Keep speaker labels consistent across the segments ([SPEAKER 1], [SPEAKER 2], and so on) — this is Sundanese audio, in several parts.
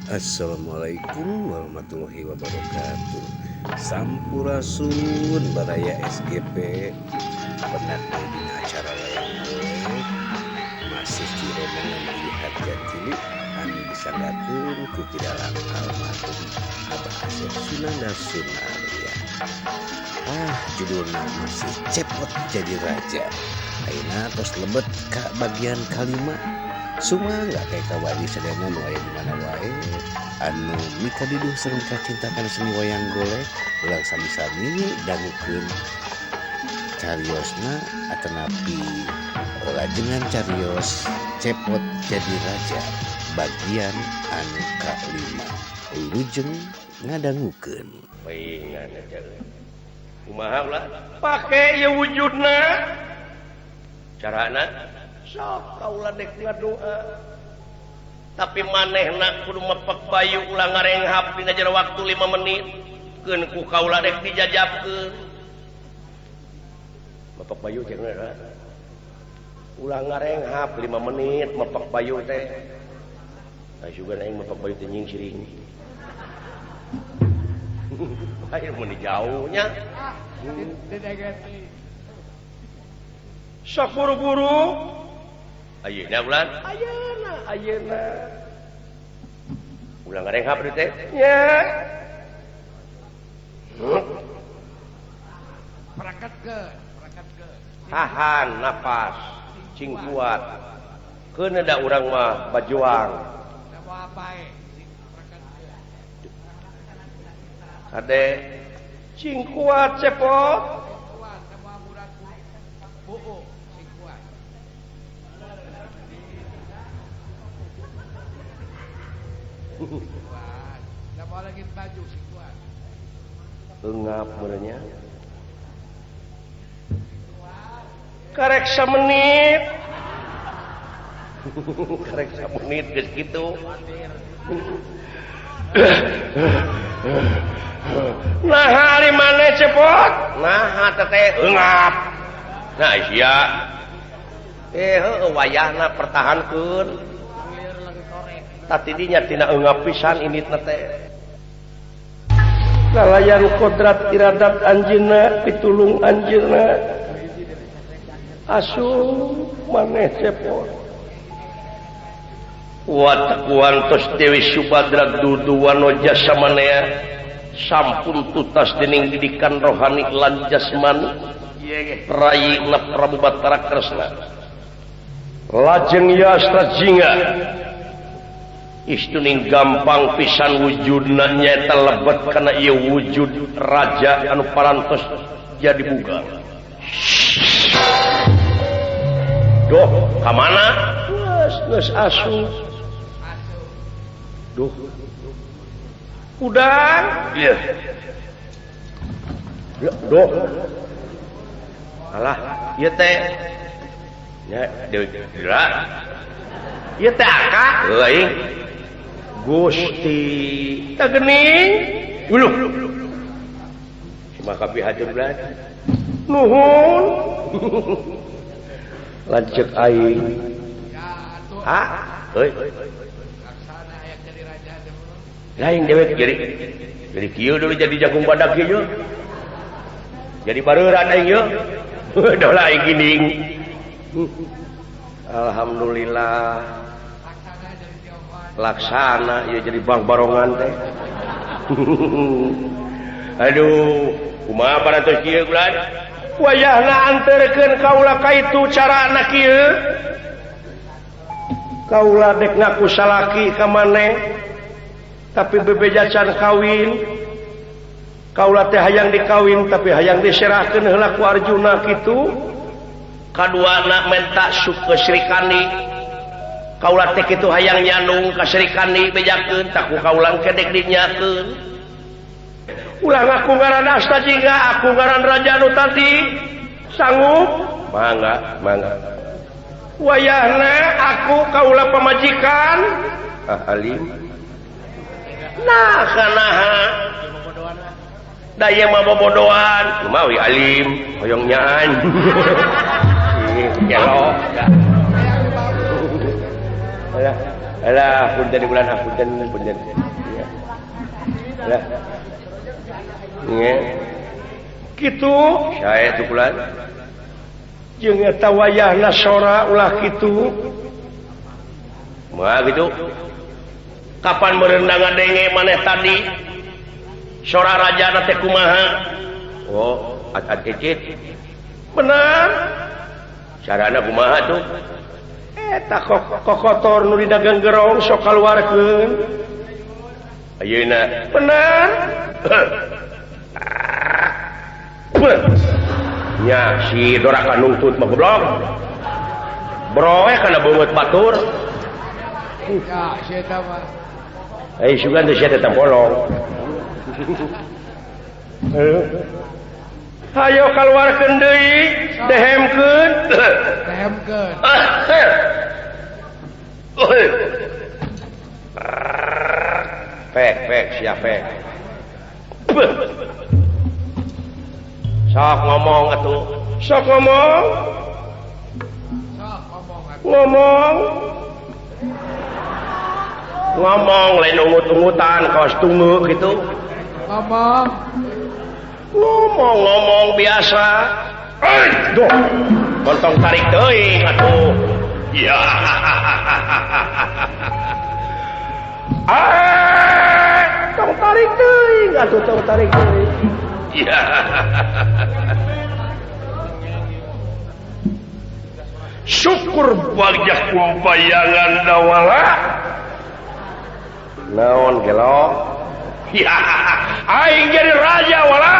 [SPEAKER 1] Assalamualaikum warahmatullahi wabarakatuh. Sampurasun Baraya SGP. Penat dina acara wayang golek masih di rombongan Giri Harja Tilu anu disanggakeun ku Ki Dalang almarhum Abah Asep Sunandar Sunarya. Ah, judulna masih Cepot Jadi Raja. Ayeuna tos lebet ka bagian kalima. Sumangga ka kawali sadayana nu aya di mana wae anu mikadiduh sareng kacinta kana seni wayang golek, ulang sami-sami dangukeun cariosna atanapi lajengan carios Cepot Jadi Raja bagian anu kalima. Wilujeng ngadangukeun.
[SPEAKER 2] Kumaha ulah pake ieu wujudna carana sok kaula dek ngadoa tapi manehna kudu mepek bayu ulah ngarenghap dina jero waktu 5 menit keun ku kaula dek dijajabkeun mepek bayu jeung ulah ngarenghap 5 menit mepek bayu teh nah juga aing mepek bayu teh nyingsiring air mun jauhnya sok buru-buru ayeuna bulan ayeuna ayeuna ulah ngarenghap deui teh nya
[SPEAKER 3] perakatkeun perakatkeun
[SPEAKER 2] tahan napas cing kuat keun da urang mah bajuang kade cing kuat cepot engap mulanya karek samenit karek samenit geus kitu nah hari mana cepot nah teteh engap nah sia heueuh wayahna pertahankeun tadinya tina engap pisan inditna teh lalayan kodrat iradat anjeunna pitulung anjeunna asup maneh cepot watakuan tos Dewi Subadra duduwano jasa manea sampun tutas dening didikan rohani lan jasmani rayi na Prabu Batara Kresna lajeng Yastra Jingga istuning gampang pisan wujudna nyaeta lebet kana ieu wujud raja anu parantos jadi buga doh ka mana geus asup duh udang ieu doh alah ieu teh nya deui ieu teh aka euy Gusti teh geuning uluh maka pihatur belas nuhun lanceuk aing ha euy lain dewek jadi kieu dulu jadi jagung badak kieu jadi bareuran aing yeuh dolah aing ginding alhamdulillah laksana ya jadi bang barongan teh aduh kumaha parantos kieu bulan wayahna anterkeun kaula ka itu carana kieu kaula dek ngaku salaki ka maneh tapi bebeja can kawin kaula teh hayang dikawin tapi hayang diserahkeun heula ku Arjuna kitu kaduana menta suke Srikandi kaula teh kitu hayang nyandung ka Srikandi bejakeun tak ku kaula kedek dinyakeun ulah ngaku ngaran Asta Jingga aku ngaran raja nu tadi sanggup mangga mangga wayahna aku kaula pamajikan ah alim nah kanaha da ieu mah bobodoan kumaha we alim hoyong nyaan ih gelo. Alah punten di bulan punten punten. Lah. Nge. Kitu sae tu bulan. Jeung eta wayahna sora ulah kitu. Mah gitu. Kapan meureunan ngadenge maneh tadi? Sora rajana teh kumaha? Oh, at kecit. Benar. Carana kumaha tuh? Eta kokotor nu didagang gerong sok kaluarkeun. Ayeuna benar. Nya si doraka nungtut mah goblok. Broe kana beungeut batur.
[SPEAKER 3] Ya, si eta mah.
[SPEAKER 2] Eh sugan teh sia teh bolong. Hayo kaluarkeun deui, dehemkeun.
[SPEAKER 3] Dehemkeun.
[SPEAKER 2] Pek pek sia pek. Sok ngomong atuh. Sok ngomong.
[SPEAKER 3] Sok ngomong atuh.
[SPEAKER 2] Ngomong. Ngomong lain ungut-ungutan kaos tungguk gitu.
[SPEAKER 3] Ngomong.
[SPEAKER 2] Ngomong-ngomong biasa. Duh. Kontong tarik teuing atuh. Ya. Ah, tong tarik teuing atuh, tong tarik teuing. Ya. Syukur bagja kumbayangan dawala. Naon gelo? Ya, aing jadi raja wala.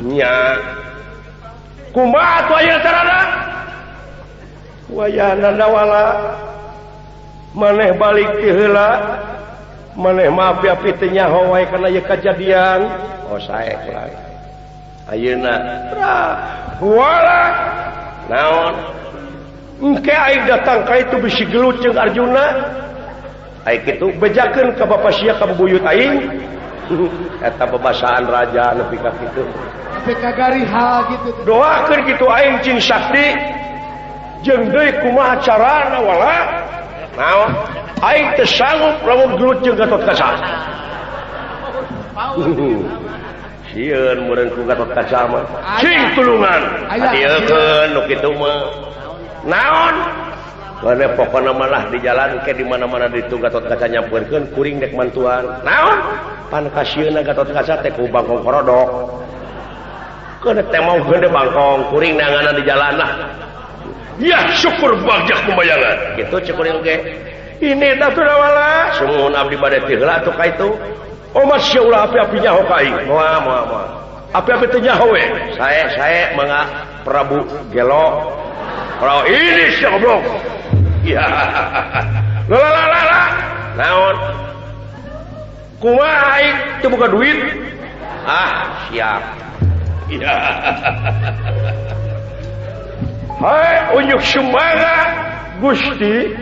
[SPEAKER 2] Nya. Kumaha atuh ayeuna carana? Wayahna dawala. Maneh balik ti heula. Maneh mah api-api teu nyaho wae kana ieu kajadian. Oh sae kurang. Ayeuna wala naon? Engke aing datang ka itu bisi gelut jeung Arjuna. Aing kitu bejakeun ka bapa sia ka bubuyut aing. Eta bebasaan raja nepi ka kitu.
[SPEAKER 3] Nepi ka gariha kitu.
[SPEAKER 2] Doakeun kitu aing cing sakti. Jeung deui kumaha carana wala? Naon? Aing teu sanggup lamun gelut jeung Gatotkaca. Sieun meureun ku Gatotkaca mah. Cing tulungan. Adiekeun nu kitu mah. Naon? Karena pokokna malah di jalan ke di mana-mana ditu Gatotkaca nyampeurkeun kuring dek mantuan. Naon? Pan kasieuna Gatotkaca teh ku bangkong korodok. Keun teh mau gede bangkong kuring nanganan di jalan lah. Ya syukur bagja kumbayangan. Kitu cek kuring ge. Ini tah wala. Sumuhun abdi bade ti heula atuh ka itu. Oh masya Allah api-api nyaho ka aing. Moal moal moal. Api-api teh nyaho we. Sae mangga Prabu Gelo. Prabu ini sia goblok. Ya. La la la la. Naon? Kumaha aing teu boga duit? Ah, siap. Ya. Hai unjuk sumangga Gusti.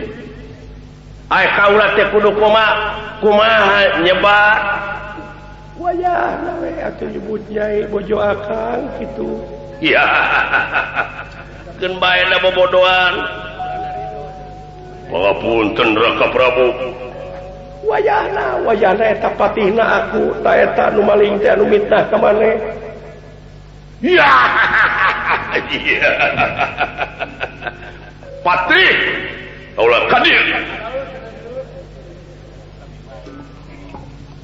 [SPEAKER 2] Ai kaula teh kudu kumaha nyebat. Wayahna we atuh nyebut nyai bojo akang kitu. Ya. Keun bae da bobodoan. Pangapunten Raka Prabu. Wayahna wayahna eta patihna aku ta eta nu maling teh anu mitnah ka maneh. Ya. Iya. Patih ulah kadir.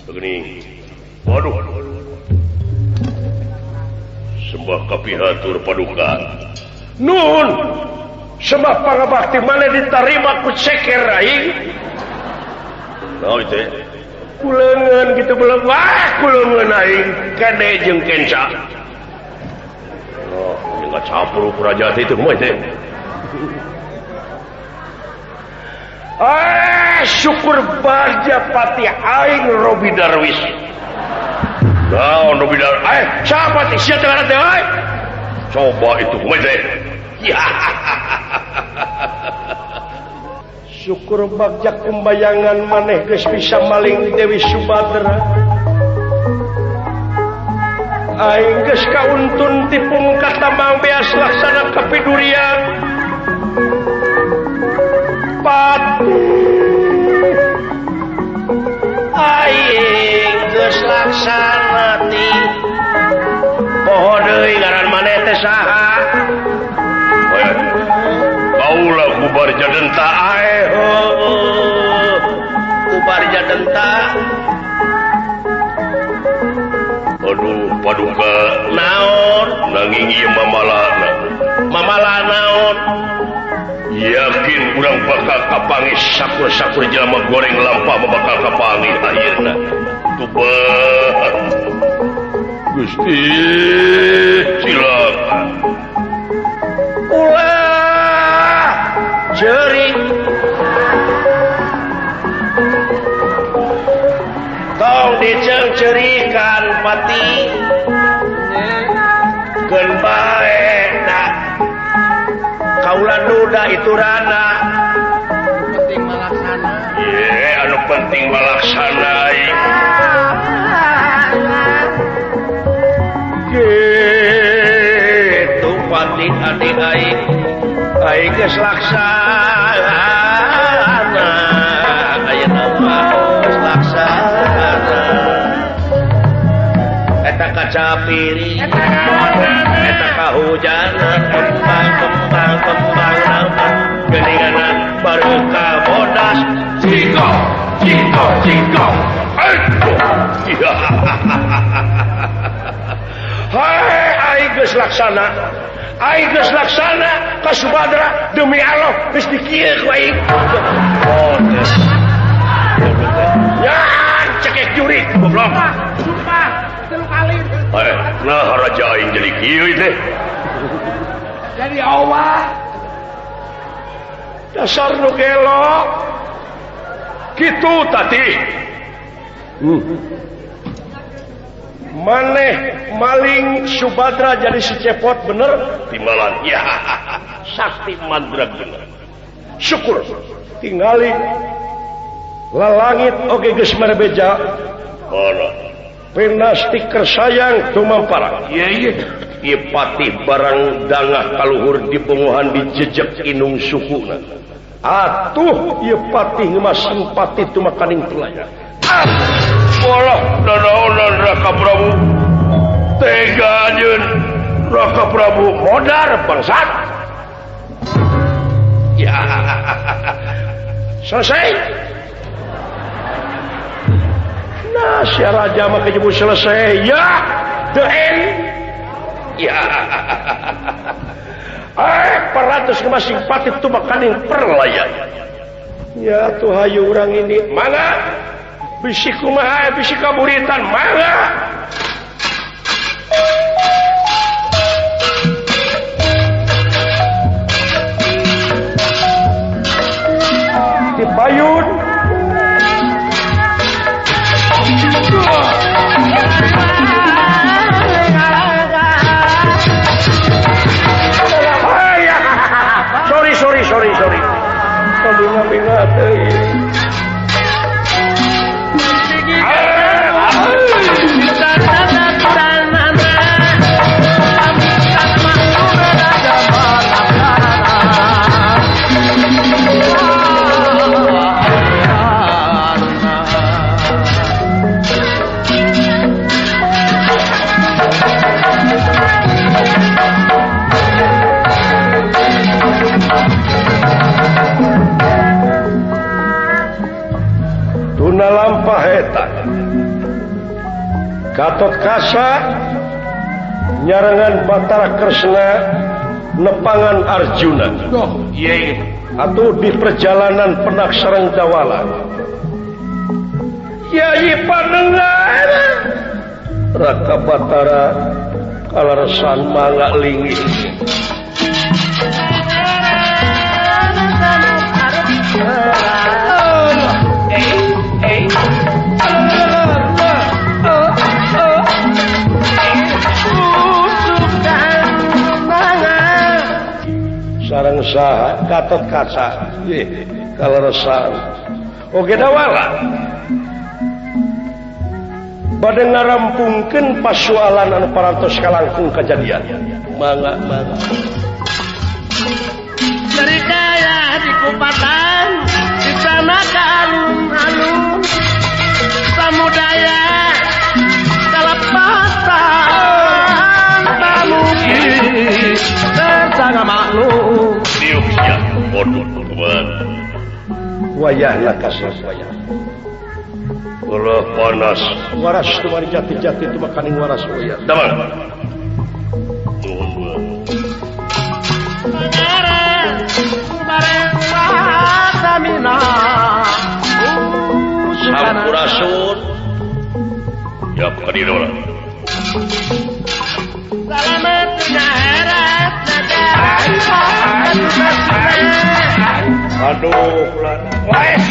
[SPEAKER 2] Begini. Waduh. Sembah kapihatur paduka. Nuhun. Sembah pangabakti maneh ditarima ku ceker aing. Naon teh? Kuleungeun kitu belum. Wah, kuleungeun aing kede jeung kenca. Oh, enggak campur raja itu kumaha teh? Ah, syukur bagja patih aing Robi Darwis. Naon Robi Darwis? Eh, siapa teh sia teh ngaran teh euy? Coba itu kumaha teh? Ya. Syukur bagja kumbayangan maneh geus bisa maling Dewi Subadra. Aing geus kauntun tipung katambang beas laksana kapidurian. Patih. Laksana ti poho deui ngaran maneh teh saha?
[SPEAKER 4] Kaula kubar jadenta
[SPEAKER 2] ae kubar jadenta.
[SPEAKER 4] Aduh paduka
[SPEAKER 2] naon
[SPEAKER 4] nanging ieu mamalana.
[SPEAKER 2] Mamala naon?
[SPEAKER 4] Yakin urang bakal kapanggih sakur-sakur jelema goreng lampah bakal kapanggih akhirna. Tuba Gusti cilaka.
[SPEAKER 2] Ulah ceurik. Tong diceung-ceurikan pati. Keun bae da. Kaula duda itu rana.
[SPEAKER 3] Penting malaksana.
[SPEAKER 4] Ye, anu penting malaksana.
[SPEAKER 2] Gitu pati adik aing. Aing geus laksana. Ayeuna mah geus laksana. Eta kaca piring, eta kahujanan, kembang kembang kembang nama geuninganan bareuka bodas.
[SPEAKER 4] Ciko ciko ciko. Aduh.
[SPEAKER 2] Hai aing geus laksana. Aing geus laksana ka Subadra demi Allah geus dikieu ku aing. Oh, ya cekek jurik goblok.
[SPEAKER 3] Sumpah telu kali.
[SPEAKER 4] Nah raja aing jadi kieu teh.
[SPEAKER 3] Jadi awah.
[SPEAKER 2] Dasar nu gelo.
[SPEAKER 4] Kitu tadi.
[SPEAKER 2] Maneh maling Subadra jadi si cepot bener
[SPEAKER 4] timbalan. Ya sakti mandra bener.
[SPEAKER 2] Syukur tingali lalangit oge geus merbeja.
[SPEAKER 4] Mana?
[SPEAKER 2] Pena stiker sayang tumampara.
[SPEAKER 4] Iya iya.
[SPEAKER 2] Ieu patih barang dangah kaluhur dipunguhan dijejek inung sukuna. Atuh ieu patih ngemas simpati tumakaning telaya.
[SPEAKER 4] Ah! Walah nanaonan Raka Prabu. Tega anjeun Raka Prabu
[SPEAKER 2] modar bangsat. Ya. Selesai. Nah, si raja mah kejebur selesai. Ya, the end. Ya. Peratus masing pati tumakaning perlaya. Ya tuh hayu urang ini. Mana? Bisi kumaha, bisi kaburitan. Mana? Di payun. Sorry. Kabinga-binga teuing. Lampah eta Gatot Kaca nyarengan Batara Kresna nepangan Arjuna.
[SPEAKER 4] Iya.
[SPEAKER 2] Atau di perjalanan penak sareng Dawala. Yai panengar Raka Batara kalaresan mangga linggih. Sareng saha Gatot Kaca kaleresan oge Dawala bade ngarampungkeun pasualan anu parantos kalangkung kajadian. Mangga mangga
[SPEAKER 5] dari kaya di kupatan di sana ke alun-alun samudaya
[SPEAKER 4] Kodok kumaha
[SPEAKER 2] wayahna kasep wayah
[SPEAKER 4] ulah panas
[SPEAKER 2] waras tumari jati-jati tu makaning waras wayah
[SPEAKER 4] damang nuhun buah Sampurasun ya kadidora
[SPEAKER 5] salamat darat
[SPEAKER 2] aduh wes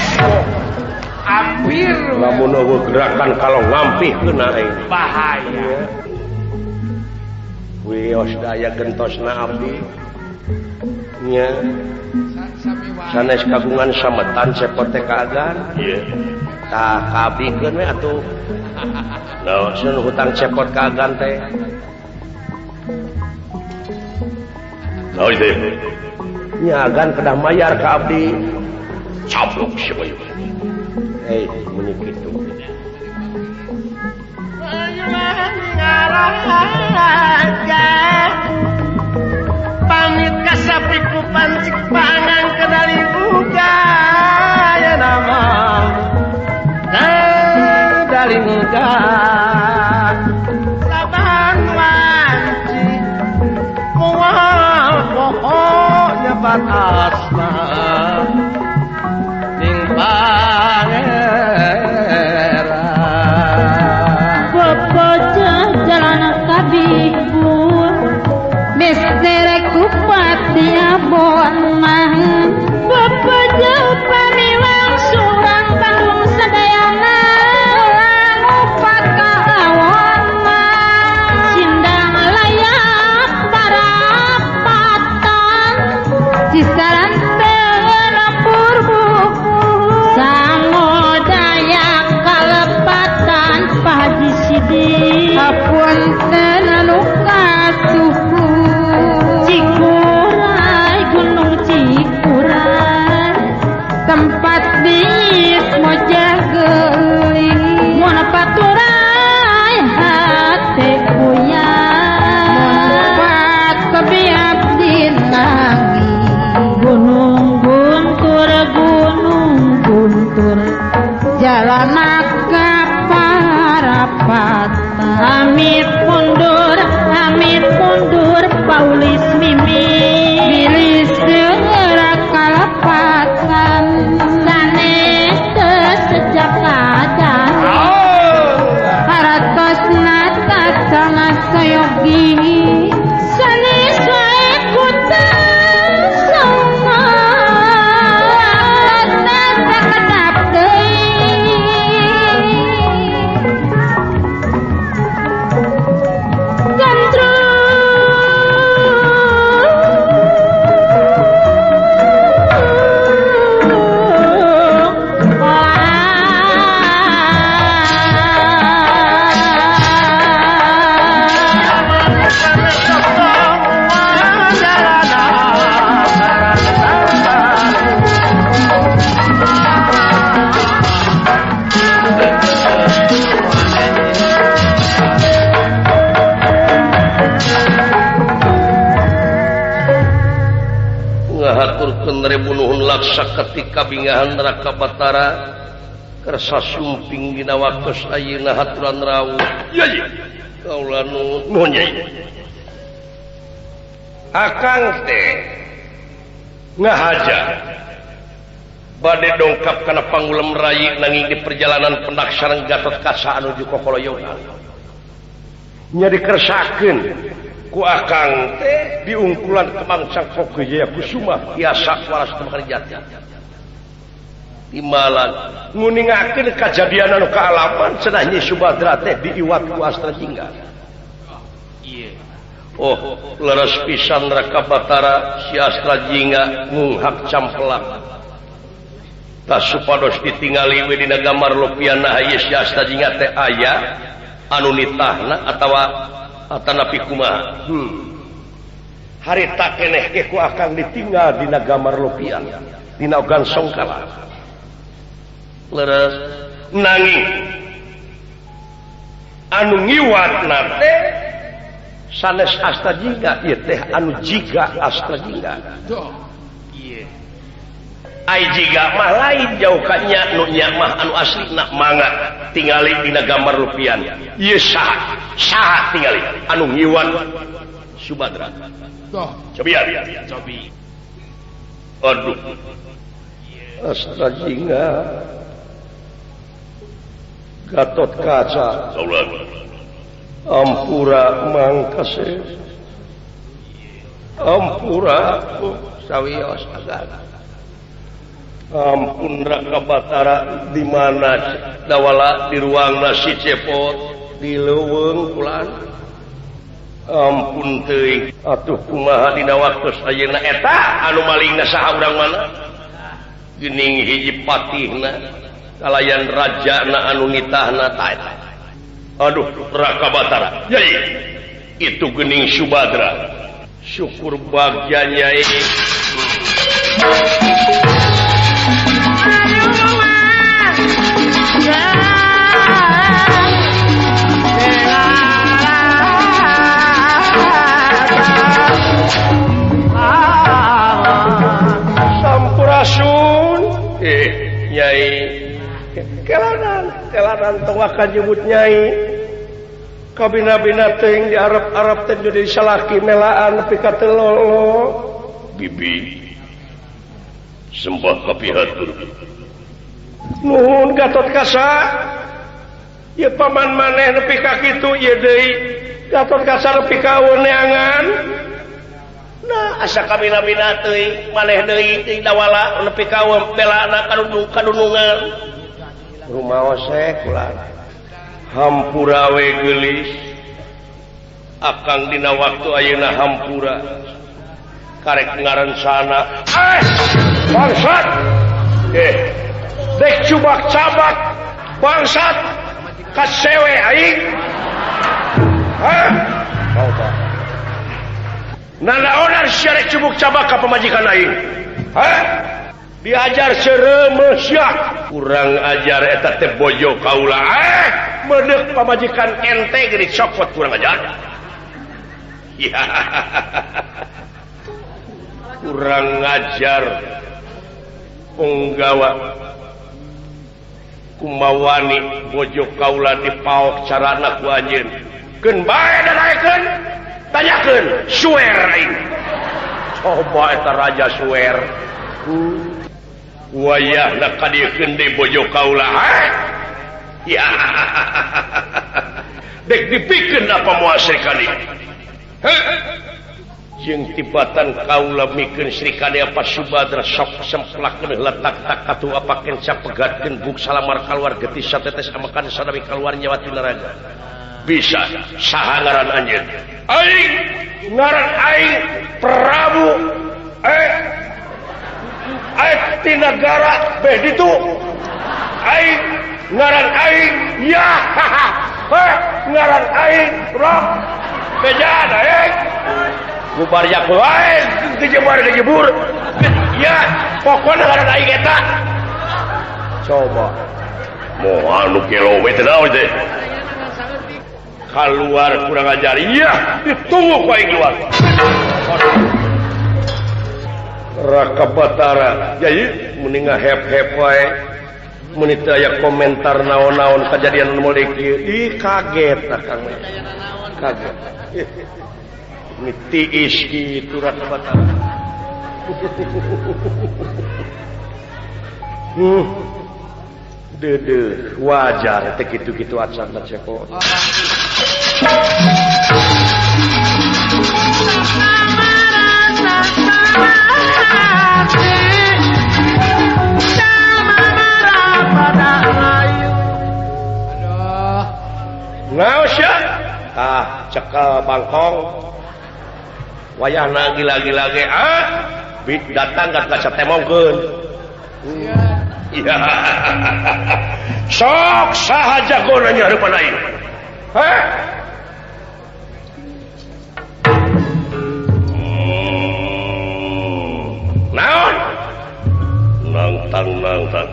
[SPEAKER 3] hampir
[SPEAKER 2] lamun eueuh gerakan kalau ngampih kena aing
[SPEAKER 3] bahaya
[SPEAKER 2] wios daya gentosna abdi nya sanes kagungan sametan cepot teh kaagan
[SPEAKER 4] ieu
[SPEAKER 2] tah kaabikeun we atuh naon sun hutang cepot kaagan teh
[SPEAKER 4] naon teh
[SPEAKER 2] nya agan kedah mayar ka abdi
[SPEAKER 4] caplok sia ieu
[SPEAKER 2] muni kitu
[SPEAKER 5] pamit ka sapiku pancik pangang kedali buka ya nama kedali muka saban wanci moal pokoknya batasna ning pangeran
[SPEAKER 6] bocah jalan kabibur mistere kupat diabon mah bocah pamiwang surang Bandung sadayana ngupat kaawon sindang layak parapatan sisaran teu buku samodaya kalepatan Pak Haji Sidik hapunten anu kasuku Cikuray Gunung Cikuray tempat bismo jageuling mun paturay hate kuyang pat kebiap dinangi Gunung Guntur Gunung Guntur jalana kaparapatan amit mundur Paulis Mimi bilis geura kalepatan sanes teu sejak kaca hartosna tasana sayogi sanes wae kutasana sakedap deui
[SPEAKER 4] Nuhun laksa ketika bingahan neraka Batara kersa sumping dina waktos ayeuna haturan rawuh yai kaula nuhun yai
[SPEAKER 2] akang teh ngahaja
[SPEAKER 4] bade dongkap kana pangulem rayi nanging di perjalanan pendak sareng Gatot Kaca anuju kokoloyonan
[SPEAKER 2] nya dikersakeun ku akang teh diungkulan Kemang Cangkok Jaya Kusuma
[SPEAKER 4] biasa waras teu jati timalan
[SPEAKER 2] nguningakeun kajadian anu kaalaman cenah Nyi Subadra teh diiwat ku Astra Jingga.
[SPEAKER 4] Oh leres pisan Raka Batara si Astra Jingga ngunghak campelak tah supados ditingali we dina gambar lopiana ieu si Astra Jingga teh aya anu nitahna atawa atanapi kumaha.
[SPEAKER 2] Harita keneh ge ku akang ditinggal dina gambar lopian dina ogan songkala
[SPEAKER 4] leres
[SPEAKER 2] nanging anu ngiwatna teh sanes Asta Jingga ieu teh anu jiga Asta Jingga.
[SPEAKER 4] Ai jiga mah lain jauh ka nya nu nya mah anu aslina mangga tingali dina gambar lupian. Ieu saha? Saha tingali anu ngiwan Subadra. Cobi cobi. Aduh.
[SPEAKER 2] Astra Jingga Gatot Kaca. Ampura mangkase. Ampura
[SPEAKER 3] sawios agak.
[SPEAKER 4] Ampun Raka Batara di mana dawala di ruang nasi cepot di leuweung kulan. Ampun teuing atuh kumaha dina waktu ayeuna eta anu malingna saha urang mana? Geuning hiji patihna kalayan rajana anu nitahna ta eta. Aduh Raka Batara. Yai itu geuning Subadra. Syukur bagja nyai.
[SPEAKER 2] Sampurasun. Nyai kelanan kelanan tong akan nyebut nyai. Kabina-bina teuing di Arab-Arab teh jadi salaki melaan nepi ka teu lolo.
[SPEAKER 4] Bibi sembah kapihatur.
[SPEAKER 2] Nuhun Gatot Kaca. Ieu paman maneh nepi ka kitu ieu deui. Gatot Kaca nepi ka neangan.
[SPEAKER 4] Nah, asa kabina-bina teuing maneh deui teuing dawala nepi ka belana kadunungan.
[SPEAKER 2] Rumaos kula.
[SPEAKER 4] Hampura we geulis. Akang dina waktu ayeuna hampura. Karek ngarencana.
[SPEAKER 2] Bangsat. Dek cubak cabak bangsat kasewe aing. Hah?
[SPEAKER 4] Nanaonan sia rek cubuk cabak ka pamajikan aing? Hah?
[SPEAKER 2] Diajar seureumeus sia.
[SPEAKER 4] Kurang ajar eta teh bojo kaula.
[SPEAKER 2] Medeuk pamajikan ente ge dicokot
[SPEAKER 4] kurang ajar. Ya. Kurang ngajar. Punggawa kumawani bojo kaula dipaok carana ku anjeun. Keun bae dadaekeun, tanyakeun suwer aing.
[SPEAKER 2] Coba eta raja suwer.
[SPEAKER 4] Wayahna kadieukeun deui bojo kaula. Ya. Dek dipikeun apa moal Sri Kandi? Heh.
[SPEAKER 2] Jeung tibatan kaula mikeun Sri Kandi apa Subadra sok semplakeun letak tak katu apa kenca pegatkeun buk salamar kaluar getih satetes amakan sanawi kaluar nyawa ti naraga.
[SPEAKER 4] Bisa saha ngaran anjeun?
[SPEAKER 2] Aing ngaran aing Prabu aing ti nagara beh ditu. Aing ngaran aing ya ngaran aing rok bejan aing
[SPEAKER 4] bubar jago aing dijebur dijebur
[SPEAKER 2] ya pokona ngaran aing eta. Coba
[SPEAKER 4] moal nu kelo we teh naon teh
[SPEAKER 2] keluar kurang ajar ya ditunggu ku aing keluar. Raka Batara yai mending ngahep-hep wae mun teu aya komentar naon-naon kejadian nu moal kieu. Ih kaget akang kaget. Ini tiis kitu Raka Batara. Deudeuh wajar teh kitu-kitu acan teh cepot. Naon sia? Ah, cekel bangkong. Wayahna gila-gila ge ah, bit datang ka kacatemongkeun. Ya. Sok saha jagona nyarupan aing? Hah?
[SPEAKER 4] Naon? Nangtang nangtang.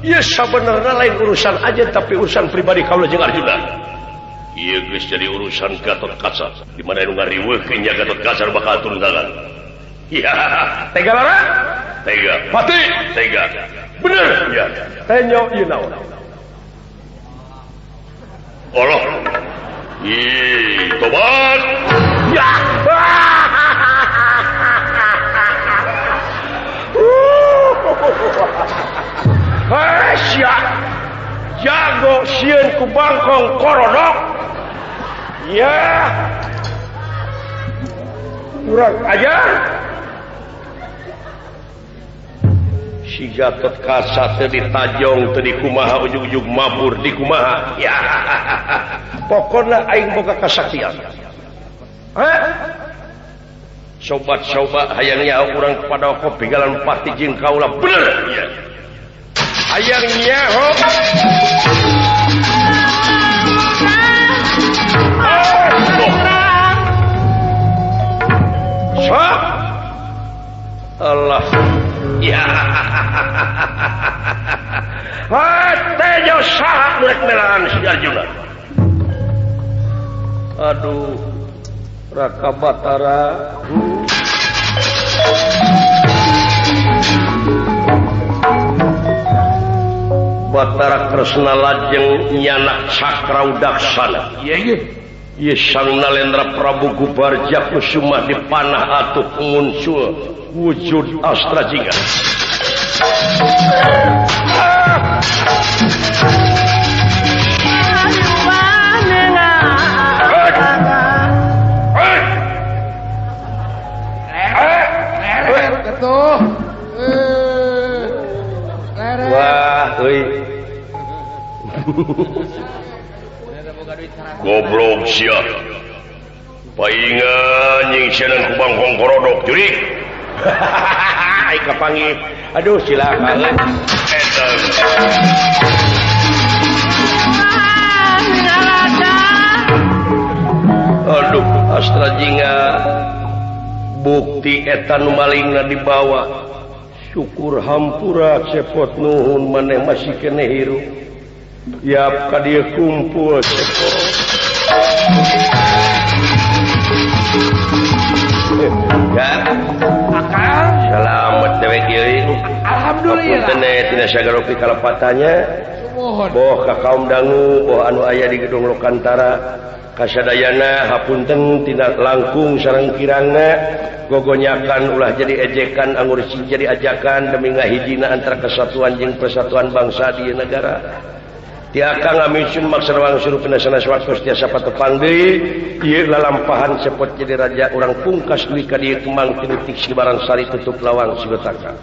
[SPEAKER 2] Ya sabenerna lain urusan aja tapi urusan pribadi kaula jeung Arjuna.
[SPEAKER 4] Ieu geus jadi urusan Gatot Kaca. Di mana nu ngariweuhkeun nya Gatot Kaca bakal turun tangan.
[SPEAKER 2] Ya, tega lara?
[SPEAKER 4] Tega. Pati. Tega. Bener ya.
[SPEAKER 2] Tenyo ieu naon?
[SPEAKER 4] Allah. Ih, tobat.
[SPEAKER 2] Ya. Sia. Jago sieun ku bangkong korodok. Ya. Kurang ajar.
[SPEAKER 4] Si Gatot Kaca teu ditajong teu dikumaha ujug-ujug mabur dikumaha.
[SPEAKER 2] Ya. Pokona aing boga kasaktian. Hah?
[SPEAKER 4] Sobat-sobat hayang nyaho urang kepada kopi galan pati jeung kaula bener. Ya.
[SPEAKER 2] Hayang nyaho. Sok.
[SPEAKER 4] Allah.
[SPEAKER 2] Ya. Hatejo saha rek melaan si Arjuna.
[SPEAKER 4] Aduh, Raka Batara. Batara Kresna lajeng nyanak Cakra Udaksana.
[SPEAKER 3] Iya.
[SPEAKER 4] Ieu Sang Nalendra Prabu Gubarja Kusuma dipanah atuh muncul wujud Astra Jingga. Wah, euy. Goblok sia. Paingan jeung sieun ku bangkong korodok jurik.
[SPEAKER 2] Ai kapanggih. Aduh silakan.
[SPEAKER 4] Eta. Aduh, Astra Jingga bukti eta nu malingna dibawa.
[SPEAKER 2] Syukur hampura cepot nuhun maneh masih keneh hirup. Yap ka dieu kumpul cepot.
[SPEAKER 4] Ya.
[SPEAKER 5] Akang
[SPEAKER 4] selamat dewek ieu.
[SPEAKER 5] Alhamdulillah.
[SPEAKER 4] Hapunten tina sagaropi kalepatannya. Boh ka kaum dangu, boh anu aya di gedung Lokantara. Kasadayana hapunten tina langkung sareng kirangna gogonyakan ulah jadi ejekan anggur jadi ajakan demi ngahijina antara kesatuan jeung persatuan bangsa di negara. Ti akang amisun maksar wangsur pinasanas waktos tiasa patepang deui ieu lalampahan cepot jadi raja urang pungkas duwi ka dieu kemang tinutik Sibaran Sari tutup lawang Sibetaka.